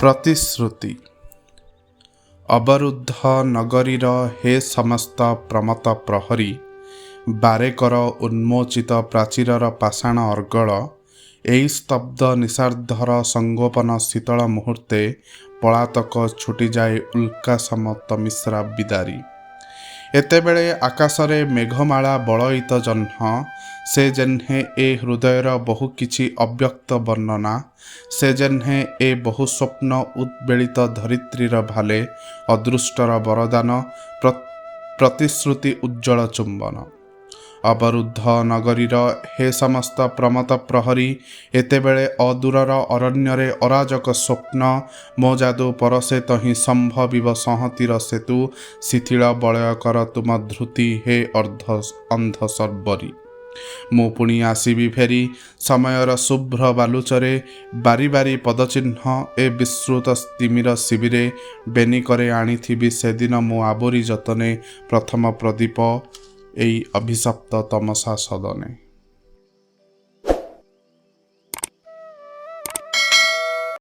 ପ୍ରତିଶ୍ରୁତି। ଅବରୁଦ୍ଧ ନଗରୀର ହେ ସମସ୍ତ ପ୍ରମତ୍ତ ପ୍ରହରୀ, ବାରେକର ଉନ୍ମୋଚିତ ପ୍ରାଚୀରର ପାଷାଣ ଅର୍ଗଳ, ଏଇ ସ୍ତବ୍ଧ ନିଶାର୍ଦ୍ଧର ସଂଗୋପନ ଶୀତଳ ମୁହୂର୍ତ୍ତେ ପଳାତକ ଛୁଟିଯାଏ ଉଲ୍କାସମ ତମିସ୍ରା ବିଦାରି। ଏତେବେଳେ ଆକାଶରେ ମେଘମାଳା ବଳୟିତ ଜହ୍ନ, ସେ ଯେହ୍ନେ ଏ ହୃଦୟର ବହୁ କିଛି ଅବ୍ୟକ୍ତ ବର୍ଣ୍ଣନା, ସେ ଯେହ୍ନେ ଏ ବହୁ ସ୍ୱପ୍ନ ଉଦବେଳିତ ଧରିତ୍ରୀର ଭାଲେ ଅଦୃଷ୍ଟର ବରଦାନ, ପ୍ରତିଶ୍ରୁତି ଉଜ୍ଜ୍ୱଳ ଚୁମ୍ବନ। ଅବରୁଦ୍ଧ ନଗରୀର ହେ ସମସ୍ତ ପ୍ରମତ୍ତ ପ୍ରହରୀ, ଏତେବେଳେ ଅଦୂରର ଅରଣ୍ୟରେ ଅରାଜକ ସ୍ୱପ୍ନ ମୋ ଯାଦୁ ପରଶେ ତହିଁ ସମ୍ଭବିବ ସଂହତିର ସେତୁ, ଶିଥିଳ ବଳୟ କର ତୁମ ଧୃତି ହେ ଅର୍ଦ୍ଧ ଅନ୍ଧ ଶର୍ବରୀ। ମୁଁ ପୁଣି ଆସିବି ଫେରି ସମୟର ଶୁଭ୍ର ବାଲୁଚରେ ବାରି ବାରି ପଦଚିହ୍ନ ଏ ବିସ୍ତୃତ ସ୍ତିମିର ଶିବିରେ ବେନିକରେ ଆଣିଥିବି ସେଦିନ ମୁଁ ଆବୋରି ଯତନେ ପ୍ରଥମ ପ୍ରଦୀପ ଏଇ ଅଭିଶପ୍ତ ତମସା ସଦନେ।